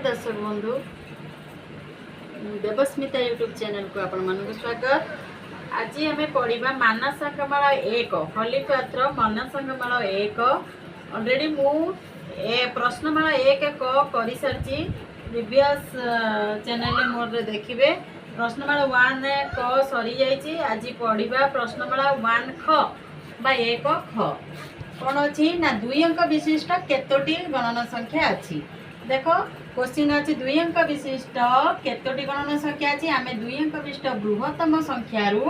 ଦର୍ଶକ ବନ୍ଧୁ, ଦେବସ୍ମିତା ୟୁଟ୍ୟୁବ୍ ଚ୍ୟାନେଲକୁ ଆପଣମାନଙ୍କୁ ସ୍ୱାଗତ। ଆଜି ଆମେ ପଢ଼ିବା ମାନସାଙ୍କମାଳ 1, ଖଲିପାତ୍ର ମାନସାଙ୍କମାଳ 1। ଅଲରେଡ଼ି ମୁଁ ଏ ପ୍ରଶ୍ନମାଳ 1 କ କରିସାରିଛି। ପ୍ରିଭିୟସ୍ ଚ୍ୟାନେଲରେ ମୋର ଦେଖିବେ, ପ୍ରଶ୍ନମାଳ 1 କ ସରିଯାଇଛି। ଆଜି ପଢ଼ିବା ପ୍ରଶ୍ନମାଳା 1 ଖ ବା 1 ଖ। କ'ଣ ଅଛି ନା, ଦୁଇ ଅଙ୍କ ବିଶିଷ୍ଟ କେତୋଟି ଗଣନ ସଂଖ୍ୟା ଅଛି? ଦେଖ, କୋଶ୍ଚିନ୍ ଅଛି, ଦୁଇ ଅଙ୍କ ବିଶିଷ୍ଟ କେତୋଟି ଗଣନ ସଂଖ୍ୟା ଅଛି? ଆମେ ଦୁଇ ଅଙ୍କ ବିଶିଷ୍ଟ ବୃହତ୍ତମ ସଂଖ୍ୟାରୁ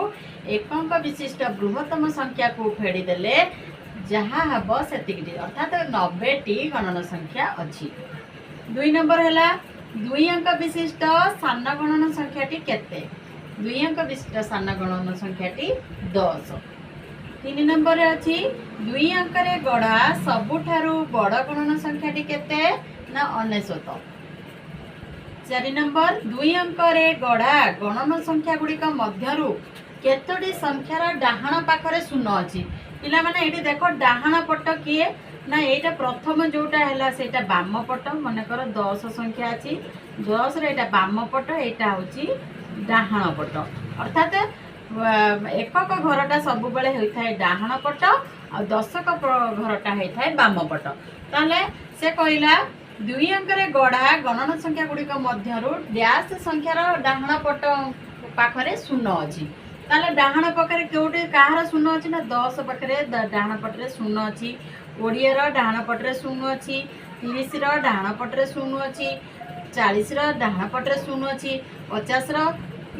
ଏକ ଅଙ୍କ ବିଶିଷ୍ଟ ବୃହତ୍ତମ ସଂଖ୍ୟାକୁ ଫେଡ଼ିଦେଲେ ଯାହା ହେବ ସେତିକିଟି, ଅର୍ଥାତ୍ 90ଟି ଗଣନ ସଂଖ୍ୟା ଅଛି। 2 ନମ୍ବର ହେଲା, ଦୁଇ ଅଙ୍କ ବିଶିଷ୍ଟ ସାନ ଗଣନ ସଂଖ୍ୟାଟି କେତେ? ଦୁଇ ଅଙ୍କ ବିଶିଷ୍ଟ ସାନ ଗଣନ ସଂଖ୍ୟାଟି 10। 3 ନମ୍ବରରେ ଅଛି, ଦୁଇ ଅଙ୍କରେ ଗଢ଼ା ସବୁଠାରୁ ବଡ଼ ଗଣନ ସଂଖ୍ୟାଟି କେତେ ନା 99। 4 ନମ୍ବର, ଦୁଇ ଅଙ୍କରେ ଗଢ଼ା ଗଣନ ସଂଖ୍ୟା ଗୁଡ଼ିକ ମଧ୍ୟରୁ କେତୋଟି ସଂଖ୍ୟାର ଡାହାଣ ପାଖରେ ଶୂନ ଅଛି? ପିଲାମାନେ, ଏଇଠି ଦେଖ, ଡାହାଣ ପଟ କିଏ ନା ଏଇଟା ପ୍ରଥମ ଯୋଉଟା ହେଲା ସେଇଟା ବାମ ପଟ। ମନେକର 10 ସଂଖ୍ୟା ଅଛି, 10ରେ ଏଇଟା ବାମ ପଟ, ଏଇଟା ହେଉଛି ଡାହାଣ ପଟ। ଅର୍ଥାତ୍ ଏକକ ଘରଟା ସବୁବେଳେ ହୋଇଥାଏ ଡାହାଣ ପଟ ଆଉ ଦଶକ ଘରଟା ହେଇଥାଏ ବାମ ପଟ। ତାହେଲେ ସେ କହିଲା, ଦୁଇ ଅଙ୍କରେ ଗଢ଼ା ଗଣନ ସଂଖ୍ୟା ଗୁଡ଼ିକ ମଧ୍ୟରୁ ଡ୍ୟାସ୍ ସଂଖ୍ୟାର ଡାହାଣ ପଟ ପାଖରେ ଶୂନ ଅଛି। ତାହେଲେ ଡାହାଣ ପାଖରେ କେଉଁଠି କାହାର ଶୂନ ଅଛି ନା 10 ପାଖରେ ଡାହାଣ ପଟରେ ଶୂନ ଅଛି, 20ର ଡାହାଣ ପଟରେ ଶୂନ ଅଛି, 30ର ଡାହାଣ ପଟରେ ଶୂନ ଅଛି, 40ର ଡାହାଣ ପଟରେ ଶୂନ ଅଛି, 50ର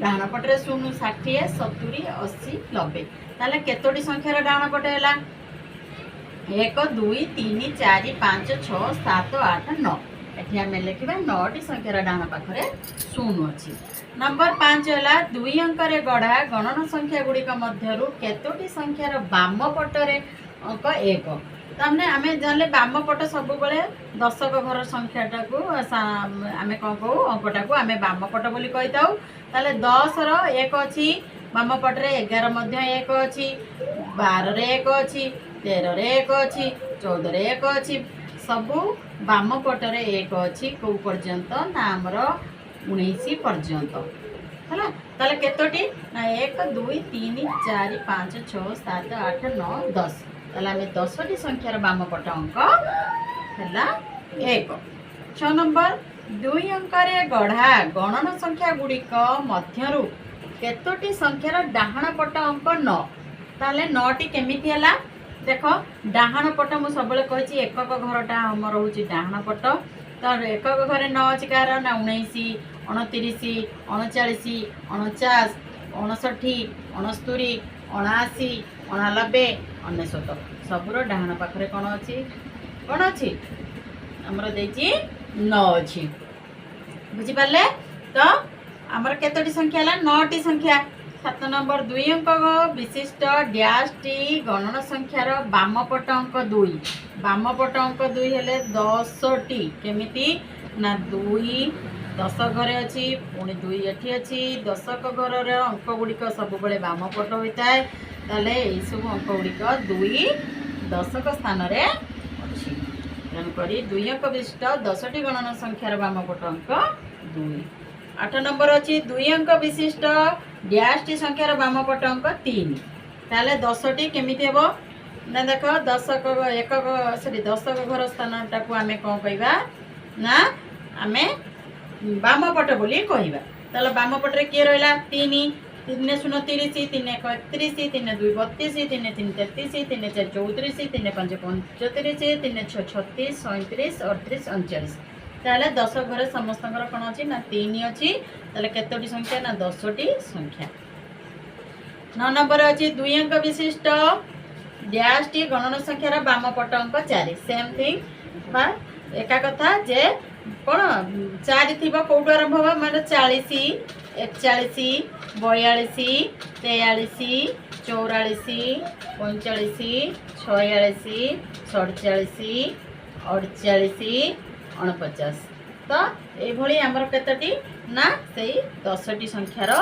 ଡାହାଣ ପଟରେ ଶୂନ, 60, 70, 80, 90। ତାହେଲେ କେତୋଟି ସଂଖ୍ୟାର ଡାହାଣ ପଟେ ହେଲା? ଏକ, ଦୁଇ, ତିନି, ଚାରି, ପାଞ୍ଚ, ଛଅ, ସାତ, ଆଠ, ନଅ। ଏଠି ଆମେ ଲେଖିବା ନଅଟି ସଂଖ୍ୟାର ଡାହାଣ ପାଖରେ ଶୂନ ଅଛି। ନମ୍ବର 5 ହେଲା, ଦୁଇ ଅଙ୍କରେ ଗଢ଼ା ଗଣନ ସଂଖ୍ୟା ଗୁଡ଼ିକ ମଧ୍ୟରୁ କେତୋଟି ସଂଖ୍ୟାର ବାମ ପଟରେ ଅଙ୍କ 1? ତାମାନେ ଆମେ ଜାଣିଲେ ବାମ ପଟ ସବୁବେଳେ ଦଶକ ଘର ସଂଖ୍ୟାଟାକୁ ଆମେ କ'ଣ କହୁ, ଅଙ୍କଟାକୁ ଆମେ ବାମ ପଟ ବୋଲି କହିଥାଉ। ତାହେଲେ 10ର 1 ଅଛି ବାମ ପଟରେ, 11 ମଧ୍ୟ 1 ଅଛି, 12ରେ 1 ଅଛି, 13ରେ 1 ଅଛି, 14ରେ 1 ଅଛି। ସବୁ ବାମ ପଟରେ 1 ଅଛି। କେଉଁ ପର୍ଯ୍ୟନ୍ତ ନା ଆମର 19 ପର୍ଯ୍ୟନ୍ତ ହେଲା। ତାହେଲେ କେତୋଟି ନା ଏକ, ଦୁଇ, ତିନି, ଚାରି, ପାଞ୍ଚ, ଛଅ, ସାତ, ଆଠ, ନଅ, 10। ତାହେଲେ ଆମେ 10ଟି ସଂଖ୍ୟାର ବାମ ପଟ ଅଙ୍କ ହେଲା 1। 6 ନମ୍ବର, ଦୁଇ ଅଙ୍କରେ ଗଢ଼ା ଗଣନ ସଂଖ୍ୟା ଗୁଡ଼ିକ ମଧ୍ୟରୁ କେତୋଟି ସଂଖ୍ୟାର ଡାହାଣ ପଟ ଅଙ୍କ 9? ତାହେଲେ ନଅଟି କେମିତି ହେଲା? ଦେଖ, ଡାହାଣ ପଟ ମୁଁ ସବୁବେଳେ କହିଛି, ଏକକ ଘରଟା ଆମର ହେଉଛି ଡାହାଣ ପଟ। ତ ଏକକ ଘରେ 9 ଅଛି କାହାର ନା 19, 29, 39, 49, 59, 69, 79, 89, 99। ସବୁର ଡାହାଣ ପାଖରେ କ'ଣ ଅଛି? କ'ଣ ଅଛି ଆମର ଦେଇଛି? 9 ଅଛି। ବୁଝିପାରିଲେ ତ? ଆମର କେତୋଟି ସଂଖ୍ୟା ହେଲା? ନଅଟି ସଂଖ୍ୟା। 7 ନମ୍ବର, ଦୁଇ ଅଙ୍କ ବିଶିଷ୍ଟ ଡ୍ୟାସଟି ଗଣନ ସଂଖ୍ୟାର ବାମ ପଟ ଅଙ୍କ 2। ବାମ ପଟ ଅଙ୍କ 2 ହେଲେ 10ଟି। କେମିତି ନା ଦୁଇ ଦଶ ଘରେ ଅଛି, ପୁଣି ଦୁଇ ଏଠି ଅଛି। ଦଶକ ଘରର ଅଙ୍କ ଗୁଡ଼ିକ ସବୁବେଳେ ବାମ ପଟ ହୋଇଥାଏ। ତାହେଲେ ଏଇସବୁ ଅଙ୍କ ଗୁଡ଼ିକ ଦୁଇ ଦଶକ ସ୍ଥାନରେ ଅଛି। ତେଣୁକରି ଦୁଇ ଅଙ୍କ ବିଶିଷ୍ଟ 10ଟି ଗଣନ ସଂଖ୍ୟାର ବାମ ପଟ ଅଙ୍କ 2। 8 ନମ୍ବର ଅଛି, ଦୁଇ ଅଙ୍କ ବିଶିଷ୍ଟ ଡ୍ୟାସଟି ସଂଖ୍ୟାର ବାମ ପଟ ଅଙ୍କ 3। ତାହେଲେ 10ଟି କେମିତି ହେବ ନା ଦେଖ, ଦଶକ ଏକକ ସରି ଦଶକ ଘର ସ୍ଥାନଟାକୁ ଆମେ କ'ଣ କହିବା ନା ଆମେ ବାମ ପଟ ବୋଲି କହିବା। ତାହେଲେ ବାମ ପଟରେ କିଏ ରହିଲା? ତିନି। ତିନି ଶୂନ 30, ତିନି ଏକ 31, ତିନି ଦୁଇ 32, ତିନି ତିନି 33, ତିନି ଚାରି 34, ତିନି ପାଞ୍ଚ 35, ତିନି ଛଅ 36, 37, 38, 39। ତାହେଲେ ଦଶ ଘରେ ସମସ୍ତଙ୍କର କ'ଣ ଅଛି ନା ତିନି ଅଛି। ତାହେଲେ କେତୋଟି ସଂଖ୍ୟା ନା 10ଟି ସଂଖ୍ୟା। 9 ନମ୍ବର ଅଛି, ଦୁଇ ଅଙ୍କ ବିଶିଷ୍ଟ ଡ୍ୟାସଟି ଗଣନ ସଂଖ୍ୟାର ବାମ ପଟ ଅଙ୍କ 4। ସେମ୍ ଥିଙ୍ଗ ବା ଏକା କଥା ଯେ କ'ଣ 4 ଥିବ, କୋଉଠୁ ଆରମ୍ଭ ହେବ? ମାନେ 40, 41, 42, 43, 44, 45, 46, 47, 48, 49। ତ ଏଇଭଳି ଆମର କେତୋଟି ନା ସେଇ 10ଟି ସଂଖ୍ୟାର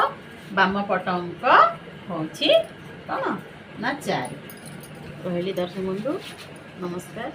ବାମ ପଟ ଅଙ୍କ ହେଉଛି କ'ଣ ନା 4। ରହିଲି ଦର୍ଶକ ବନ୍ଧୁ, ନମସ୍କାର।